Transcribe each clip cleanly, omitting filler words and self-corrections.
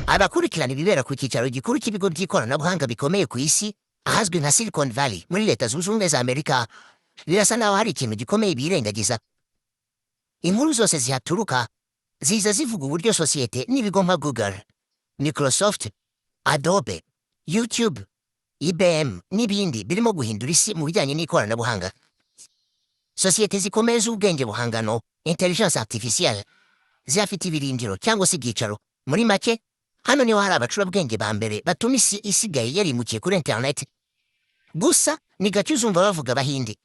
Abakurikirana ibibera ku cyicaro gikuru cy'ibigo by'ikoranabuhanga bikomeye ku isi, ahazwi nka Silicon Valley muri Leta Zunze Ubumwe za Amerika, birasa naho hari ikintu gikomeye birengagiza. Inkuru zose zihaturuka ziza zivuga uburyo sosiyete n'ibigo nka Google, Microsoft, Adobe, YouTube, IBM n'ibindi birimo guhindura isi mu bijyanye n'ikoranabuhanga. Sosiyete zikomeye z'ubwenge buhangano, intelligence artificielle, zihafite ibirindiro cyangwa se ibyicaro. Muri make, hano niho hari abacurabwenge ba mbere batuma isi isigaye yarimukiye kuri internet. Gusa ni gake uzumva bavuga Abahinde.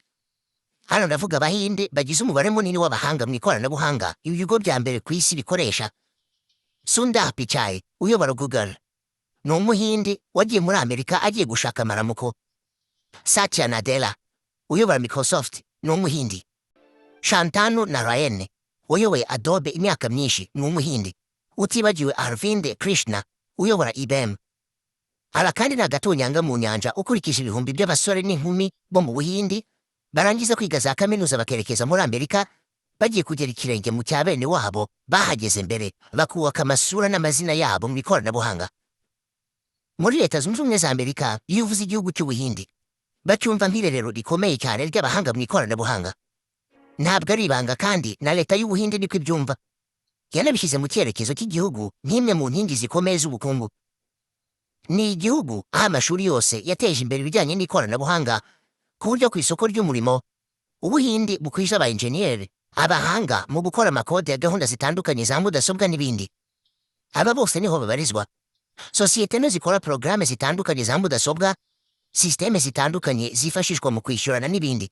Hano ndavuga Abahinde bagize umubare munini w'abahanga mu ikoranabuhanga ibigo bya mbere ku isi bikoresha. Sundar Pichai uyobora Google ni Umuhinde wagiye muri Amerika agiye gushaka amaramuko. Satya Nadella uyobora Microsoft ni Umuhindi. Shantanu Narayen wayoboye Adobe imyaka myinshi ni Umuhindi, utibagiwe Arvind Krishna uyobora IBM. Aba kandi ni agatonyanga mu nyanja ukurikije ibihumbi by'abasore n'inkumi bo mu Buhindi barangiza kwiga za kaminuza bakerekeza muri Amerika, bagiye kugera ikirenge mu cya bene wabo bahageze mbere, bakubaka amasura n'amazina yabo mu ikoranabuhanga. Muri Leta Zunze Ubumwe za Amerika, iyo uvuze igihugu cy'Ubuhindi, bacyumva nk'irerero rikomeye cyane ry'abahanga mu ikoranabuhanga. Ntabwo ari ibanga, kandi na Leta y'Ubuhinde niko ibyumva. Yanabishyize mu cyerekezo cy'igihugu nk'imwe mu nkingi zikomeye z'ubukungu. Ni igihugu aho amashuri yose yateje imbere ibijyanye n'ikoranabuhanga, ku buryo ku isoko ry'umurimo Ubuhindi bukwije aba enjeniyeri, abahanga mu gukora amakode ya gahunda zitandukanye za mudasobwa n'ibindi. Aba bose niho babarizwa. Sosiyete nto zikora porogaramu zitandukanye za mudasobwa, sisiteme zitandukanye zifashishwa mu kwishyurana n'ibindi.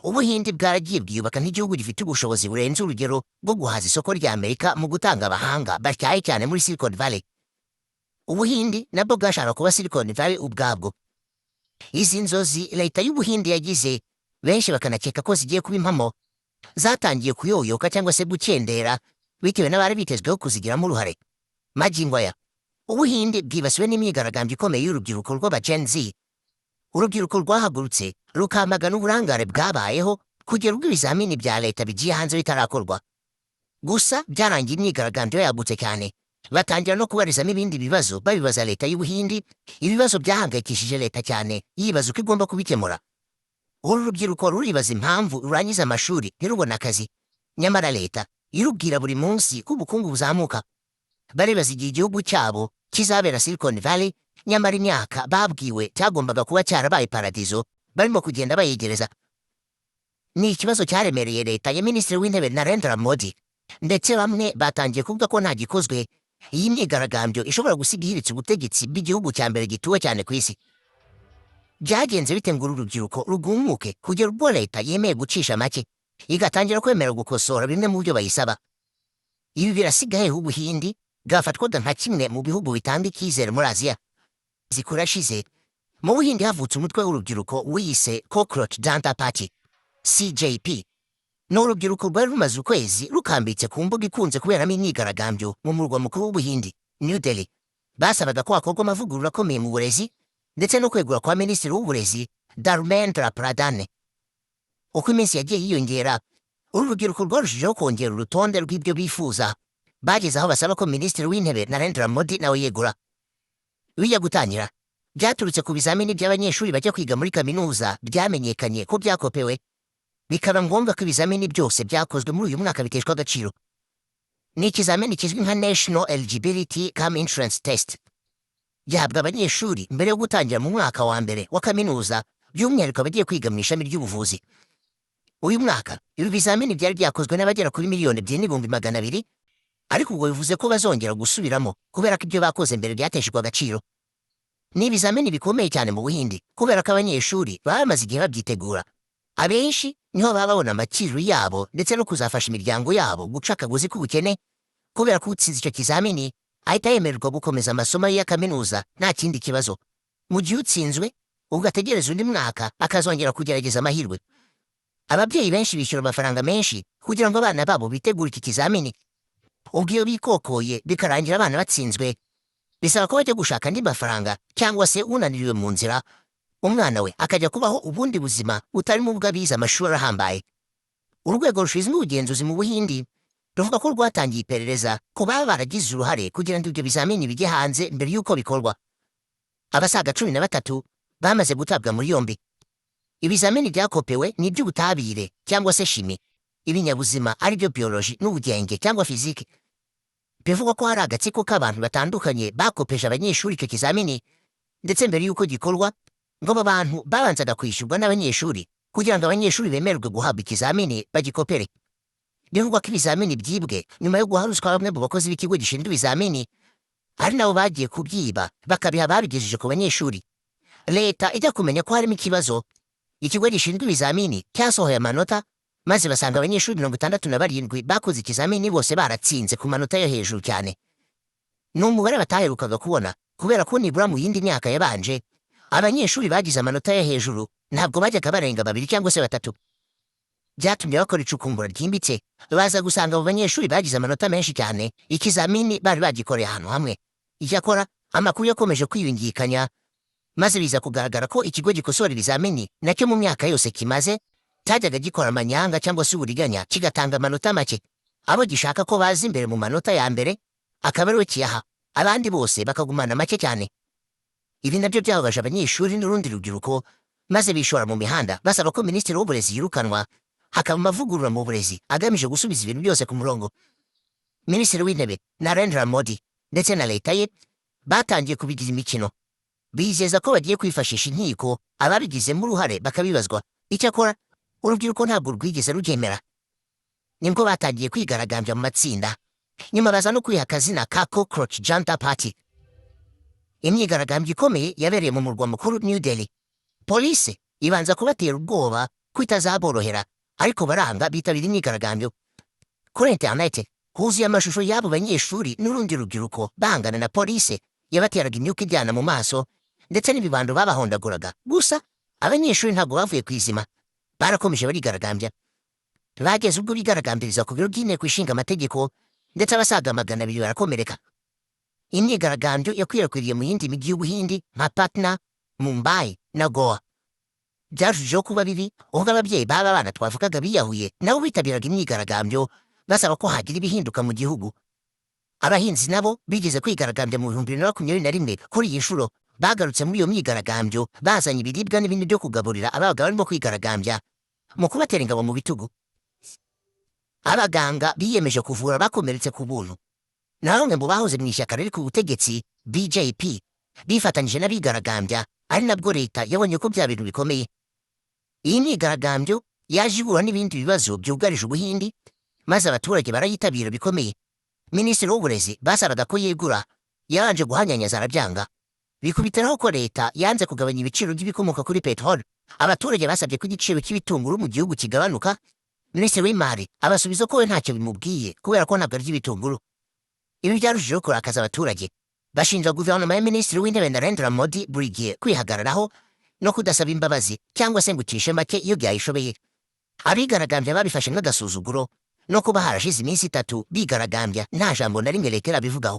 Ubuhindi bwaragiye bwiyubaka nk'igihugu gifite ubushobozi burenze urugero bwo guhaza isoko rya Amerika mu gutanga abahanga batyaye cyane muri Silicon Valley. Ubuhindi nabwo bwashaka kuba Silicon Valley ubwabwo. Izi nzozi Leta y'Ubuhindi yagize, benshi bakanakeka ko zigiye kuba impamo, zatangiye kuyoyoka cyangwa se gukendera bitewe n'abari bitezweho kuzigiramo uruhare. Magingo aya, Ubuhindi bwibasiwe n'imyigaragambyo ikomeye y'urubyiruko rw'aba Gen Z, urubyiruko rwahagurutse rukamagana uburangare bwabayeho kugera ubwo ibizamini bya leta bigiye hanze bitarakorwa. Gusa byarangiye imyigaragambyo yagutse cyane, batangira no kubarizamo ibindi bibazo babibaza Leta y'Ubuhindi, ibibazo byahangayikishije leta cyane, yibaza uko igomba kubikemura. Uru rubyiruko ruribaza impamvu rurangiza amashuri ntirubone akazi, nyamara leta irubwira buri munsi ko ubukungu buzamuka. Baribaza igihe igihugu cyabo kizabera Silicon Valley, nyamara imyaka babwiwe cyagombaga kuba cyarabaye paradizo barimo kugenda bayegereza. Ni ikibazo cyaremereye leta ya Minisitiri w'Intebe Narendra Modi, ndetse bamwe batangiye kuvuga ko nta gikozwe iyi myigaragambyo ishobora gusiga ihiritse ubutegetsi bw'igihugu cya mbere gituwe cyane ku isi. Byagenze bite ngo uru rubyiruko rugumuke kugera ubwo leta yemeye gucisha make, igatangira kwemera gukosora bimwe mu byo bayisaba? Ibi birasigaye Ubuhindi bwafatwaga nka kimwe mu bihugu bitanga icyizere muri Aziya. Zikurashize mu Buhindi havutse umutwe w'urubyiruko wiyise Cockroach Janta Party, CJP. Ni urubyiruko rwari rumaze ukwezi rukambitse ku mbuga ikunze kuberamo imyigaragambyo mu murwa mukuru w'Ubuhindi, New Delhi. Basabaga ko hakorwa amavugurura akomeye mu burezi ndetse no kwegura kwa Minisitiri w'Uburezi Dharmendra Pradhan. Uko iminsi yagiye yiyongera, uru rubyiruko rwarushijeho kongera urutonde rw'ibyo bifuza. Bageze aho basaba ko Minisitiri w'Intebe Narendra Modi nawe yegura. Bijya gutangira byaturutse ku bizamini by'abanyeshuri bajya kwiga muri kaminuza byamenyekanye ko byakopewe, bikaba ngombwa ko ibizamini byose byakozwe muri uyu mwaka biteshwa agaciro. Ni ikizamini kizwi nka National Eligibility cum Entrance Test, gihabwa abanyeshuri mbere yo gutangira mu mwaka wa mbere wa kaminuza, by'umwihariko abagiye kwiga mu ishami ry'ubuvuzi. Uyu mwaka ibi bizamini byari byakozwe n'abagera kuri 2,200,000, ariko ubwo bivuze ko bazongera gusubiramo kubera ko ibyo bakoze mbere byateshejwe agaciro. Ni ibizamini bikomeye cyane mu Buhindi kubera ko abanyeshuri baba bamaze igihe babyitegura. Abenshi niho baba babona amakiriro yabo ndetse no kuzafasha imiryango yabo guca akagozi k'ubukene, kubera ko utsinze icyo kizamini ahita yemererwa gukomeza amasomo ye ya kaminuza nta kindi kibazo, mu gihe utsinzwe ubwo ategereza undi mwaka akazongera kugerageza amahirwe. Ababyeyi benshi bishyura amafaranga menshi kugira ngo abana babo bitegure iki kizamini. Ubwo iyo bikokoye bikarangira abana batsinzwe, bisaba ko bajya gushaka andi mafaranga, cyangwa se unaniriwe mu nzira, umwana we akajya kubaho ubundi buzima butarimo ubw'abize amashuri ahambaye. Urwego rushinzwe ubugenzuzi mu Buhindi Ruvuga ko rwatangiye iperereza ku baba baragize uruhare kugira ngo ibyo bizamini bijye hanze mbere y'uko bikorwa. Abasaga 13 bamaze gutabwa muri yombi. Ibizamini byakopewe ni iby'ubutabire cyangwa se chimie, ibinyabuzima aribyo biology, n'ubugenge cyangwa physique. Bivugwa ko hari agatsiko k'abantu batandukanye bakopeje abanyeshuri icyo kizamini, ndetse mbere y'uko gikorwa ngo abo bantu babanzaga kwishyurwa n'abanyeshuri kugira ngo abanyeshuri bemererwe guhabwa ikizamini bagikopere. Bivugwa ko ibizamini byibwe nyuma yo guha ruswa bamwe mu bakozi b'ikigo gishinzwe ibizamini, ari nabo bagiye kubyiba bakabiha babigejeje ku banyeshuri. Leta ijya kumenya ko harimo ikibazo, ikigo gishinzwe ibizamini cyasohoye amanota, maze basanga abanyeshuri 67 bakoze ikizamini bose baratsinze ku manota yo hejuru cyane. Ni umubare bataherukaga kubona, kubera ko nibura mu yindi myaka yabanje abanyeshuri bagize amanota yo hejuru ntabwo bajyaga barenga babiri cyangwa se batatu. Byatumye bakora icukumbura ryimbitse, baza gusanga abo banyeshuri bagize amanota menshi cyane ikizamini bari bagikoreye ahantu hamwe. Icyakora amakuru yakomeje kwiyungikanya, maze biza kugaragara ko ikigo gikosora ibizamini nacyo mu myaka yose kimaze cyajyaga gikora amanyanga cyangwa se uburiganya, kigatanga amanota make. Abo gishaka ko baza imbere mu manota ya mbere akaba ariwe kiyaha, abandi bose bakagumana make cyane. Ibi nabyo byababaje abanyeshuri n'urundi rubyiruko, maze bishora mu mihanda basaba ko minisitiri w'uburezi yirukanwa, hakaba amavugurura mu burezi agamije gusubiza ibintu byose ku murongo. Minisitiri w'Intebe Narendra Modi ndetse na leta ye batangiye kubigira imikino, bizeza ko bagiye kwifashisha inkiko, ababigizemo uruhare bakabibazwa. Icyakora urubyiruko ntabwo rwigeze rubyemera. Nibwo batangiye kwigaragambya mu matsinda, nyuma baza no kwiha akazina ka Cockroach Janta Party. Imyigaragambyo ikomeye yabereye mu murwa mukuru New Delhi. Polisi ibanza kubatera ubwoba ko itazaborohera, ariko baranga, bitabira imyigaragambyo. Kuri interineti huzuye amashusho y'abo banyeshuri n'urundi rubyiruko bahangana na polisi yabateraga imyuka ijyana mu maso ndetse n'ibibando babahondaguraga. Gusa abanyeshuri ntabwo bavuye ku izima, barakomeje barigaragambya. Bageze ubwo bigaragambiriza ku biro by'Inteko Ishinga Amategeko, ndetse abasaga 200 barakomereka. Imyigaragambyo yakwirakwiriye mu yindi mijyi y'Ubuhindi nka Patna, Mumbai na Goa. Byarushijeho kuba bibi ubwo ababyeyi b'aba bana twavugaga biyahuye nabo bitabiraga imyigaragambyo, basaba ko hagira ibihinduka mu gihugu. Abahinzi nabo bigeze kwigaragambya mu 2021. Kuri iyi nshuro bagarutse muri iyo myigaragambyo bazanye ibiribwa n'ibindi byo kugaburira ababaga barimo kwigaragambya mu kubatera ingabo mu bitugu. Abaganga biyemeje kuvura bakomeretse ku buntu. Na bamwe mu bahoze mu ishyaka riri ku butegetsi BJP bifatanyije n'abigaragambya, ari nabwo leta yabonye ko bya bintu bikomeye. Iyi myigaragambyo yaje ihura n'ibindi bibazo byugarije Ubuhindi, maze abaturage barayitabira bikomeye. Minisitiri w'Uburezi basabaga ko yegura yabanje guhanyanyaza arabyanga. Bikubitiraho ko leta yanze kugabanya ibiciro by'ibikomoka kuri peteroli. Abaturage basabye ko igiciro cy'ibitunguru mu gihugu kigabanuka, minisitiri w'imari abasubiza ko we ntacyo bimubwiye kubera ko ntabwo arya ibitunguru. Ibi byarushijeho kurakaza abaturage, bashinja guverinoma ya Minisitiri w'Intebe Narendra Modi buri gihe kwihagararaho no kudasaba imbabazi cyangwa se ngo ucishe make iyo byayishobeye. Abigaragambya babifashe nk'agasuzuguro no kuba harashize iminsi 3 bigaragambya nta jambo na rimwe leta irabivugaho.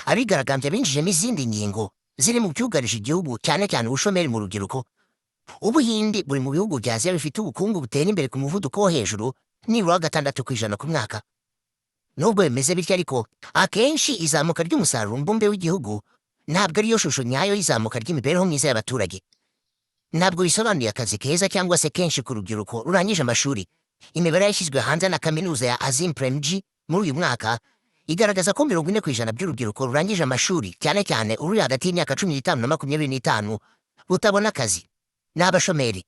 Abigaragambya binjijemo izindi ngingo ziri mu byugarije igihugu, cyane cyane ubushomeri mu rubyiruko. Ubuhindi buri mu bihugu bya Aziya bifite ubukungu butera imbere ku muvuduko wo hejuru, nibura 6% ku mwaka. Nubwo bimeze bityo ariko, akenshi izamuka ry'umusaruro mbumbe w'igihugu ntabwo ariyo shusho nyayo y'izamuka ry'imibereho myiza y'abaturage. Ntabwo bisobanuye akazi keza cyangwa se kenshi ku rubyiruko rurangije amashuri. Imibare yashyizwe hanze na Kaminuza ya Azim Premji muri uyu mwaka igaragaza ko 40% by'urubyiruko rurangije amashuri, cyane cyane ururi hagati y'imyaka 15 na 25, rutabona akazi, ni abashomeri.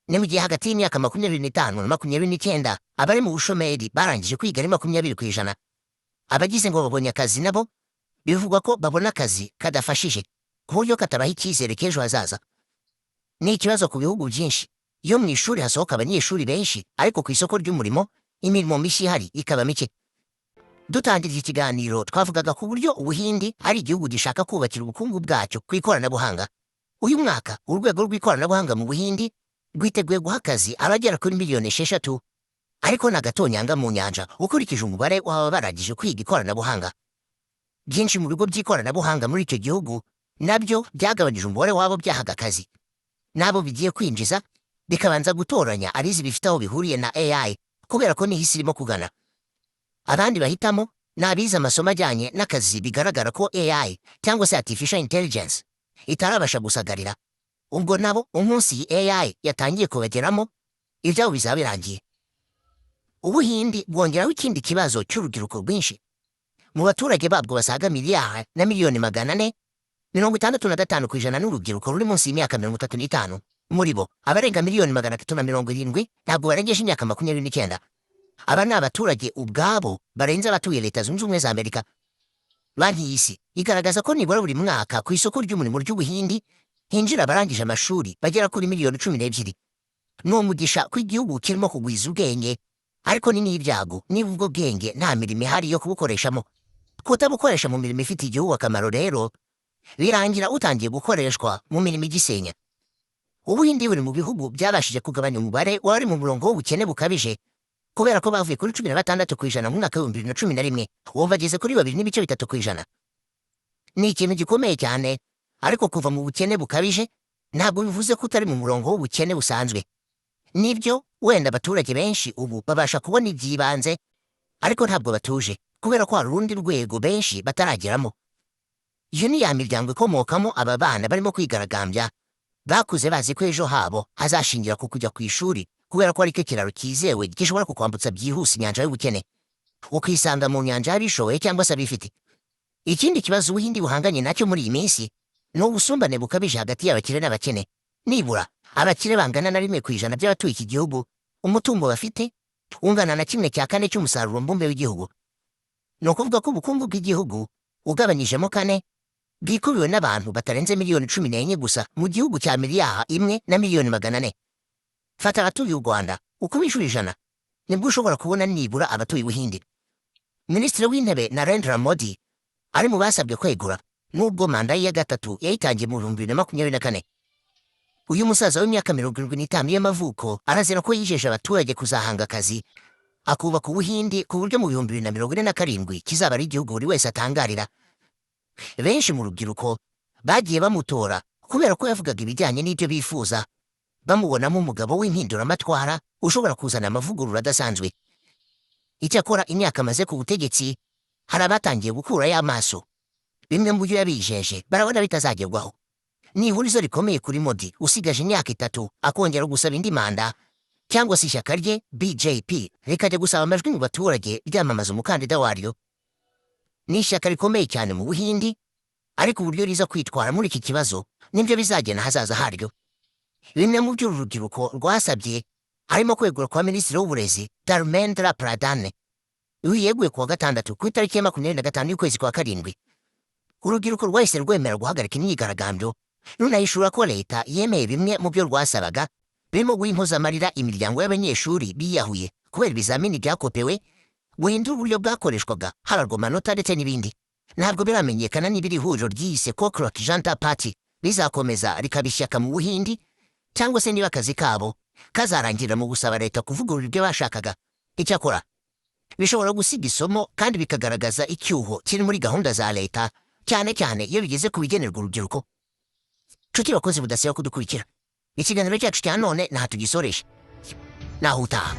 Ni mu gihe hagati y'imyaka 25 na 29 abari mu bushomeri barangije kwiga ari 20%. Abagize ngo babonye akazi nabo bivugwa ko babona akazi kadafashije ku buryo katabaha icyizere cy'ejo hazaza. Ni ikibazo ku bihugu byinshi iyo mu ishuri hasohoka abanyeshuri benshi, ariko ku isoko ry'umurimo imirimo mishya ihari ikaba mike. Dutangira iki kiganiro twavugaga ku buryo Ubuhindi ari igihugu gishaka kubakira ubukungu bwacyo ku ikoranabuhanga. Uyu mwaka urwego rw'ikoranabuhanga mu Buhindi rwiteguye guha akazi abagera kuri miliyoni 6, ariko ni agatonyanga mu nyanja ukurikije umubare w'ababa barangije kwiga ikoranabuhanga. Byinshi mu bigo by'ikoranabuhanga muri icyo gihugu nabyo byagabanyije umubare w'abo byahaga akazi, n'abo bigiye kwinjiza bikabanza gutoranya abizi bifite aho bihuriye na AI, kubera ko niho isi irimo kugana. Abandi bahitamo ni abize amasomo ajyanye n'akazi bigaragara ko AI cyangwa se artificial intelligence itarabasha gusagarira. Ubwo nabo umunsi iyi AI yatangiye kubageramo, ibyabo bizaba birangiye. Ubuhindi bwongeraho ikindi kibazo cy'urubyiruko rwinshi. Mu baturage babwo basaga miliyari na miliyoni 400, 65% n'urubyiruko ruri munsi y'imyaka 35. Muri bo, abarenga miliyoni 370 ntabwo barengeje imyaka 29. Aba ni abaturage ubwabo barenze abatuye Leta Zunze Ubumwe za Amerika. Banki y'Isi igaragaza ko nibura buri mwaka ku isoko ry'umurimo ry'Ubuhindi hinjira abarangije amashuri bagera kuri miliyoni 12. Ni umugisha ko igihugu kirimo kugwiza ubwenge, ariko ni n'ibyago niba ubwo bwenge nta mirimo ihari yo kubukoreshamo. Kutabukoresha mu mirimo ifitiye igihugu akamaro rero birangira utangiye gukoreshwa mu mirimo igisenya. Ubuhindi buri mu bihugu byabashije kugabanya umubare wari mu murongo w'ubukene bukabije, kubera ko bavuye kuri 16% mu mwaka w'2011, ubu bageze kuri 2.3%. Ni ikintu gikomeye cyane, ariko kuva mu bukene bukabije ntabwo bivuze ko utari mu murongo w'ubukene busanzwe. Nibyo, wenda abaturage benshi ubu babasha kubona iby'ibanze, ariko ntabwo batuje, kubera ko hari urundi rwego benshi batarageramo. Iyo ni ya miryango ikomokamo aba bana barimo kwigaragambya, bakuze bazi ko ejo habo hazashingira ku kujya ku ishuri, kubera ko aricyo kiraro cyizewe gishobora kukwambutsa byihuse inyanja y'ubukene, ukisanga mu nyanja y'abishoboye cyangwa se abifite. Ikindi kibazo Ubuhindi buhanganye nacyo muri iyi minsi ni ubusumbane bukabije hagati y'abakire n'abakene. Nibura abakire bangana na 1% by'abatuye iki gihugu, umutungo bafite ungana na 1/4 cy'umusaruro mbumbe w'igihugu. Ni ukuvuga ko ubukungu bw'igihugu ugabanyijemo kane bwikubiwe n'abantu batarenze miliyoni 14 gusa mu gihugu cya miliyari 1 na miliyoni 400. Fata abatuye u Rwanda ukube inshuro 100, nibwo ushobora kubona nibura abatuye Ubuhindi. Minisitiri w'Intebe Narendra Modi ari mu basabwe kwegura, nubwo manda ye ya gatatu yayitangiye mu 2024. Uyu musaza w'imyaka 75 y'amavuko arazira ko yijeje abaturage kuzahanga akazi, akubaka Ubuhindi ku buryo mu 2047 kizaba ari igihugu buri wese atangarira. Benshi mu rubyiruko bagiye bamutora kubera ko yavugaga ibijyanye n'ibyo bifuza, bamubonamo umugabo w'impinduramatwara ushobora kuzana amavugurura adasanzwe. Icyakora imyaka amaze ku butegetsi, hari abatangiye gukurayo amaso. Bimwe mu byo yabijeje barabona bitazagerwaho. Ni ihurizo rikomeye kuri Modi usigaje imyaka 3 akongera gusaba indi manda, cyangwa se ishyaka rye BJP rikajya gusaba amajwi mu baturage ryamamaza umukandida waryo. Ni ishyaka rikomeye cyane mu Buhindi, ariko uburyo riza kwitwara muri iki kibazo nibyo bizagena ahazaza haryo. Bimwe mu byo uru rubyiruko rwasabye harimo kwegura kwa Minisitiri w'Uburezi Dharmendra Pradhan. Uyu yeguye kuwa gatandatu ku itariki ya 25 y'ukwezi kwa karindwi. Urubyiruko rwahise rwemera guhagarika imyigaragambyo, runahishura ko leta yemeye bimwe mu byo rwasabaga, birimo guha impozamarira imiryango y'abanyeshuri biyahuye kubera ibizamini byakopewe, guhindura uburyo bwakoreshwaga habarwa amanota ndetse n'ibindi. Ntabwo biramenyekana niba iri huriro ryiyise Cockroach Janta Party rizakomeza rikaba ishyaka mu Buhindi, cyangwa se niba akazi kabo kazarangirira mu gusaba leta kuvugurura ibyo bashakaga. Icyakora bishobora gusiga isomo kandi bikagaragaza icyuho kiri muri gahunda za leta, cyane cyane iyo bigeze ku bigenerwa urubyiruko. Nshuti bakozi budasiba kudukurikira, ikiganiro cyacu cya none ntaha tugisoresha. Naho utaha.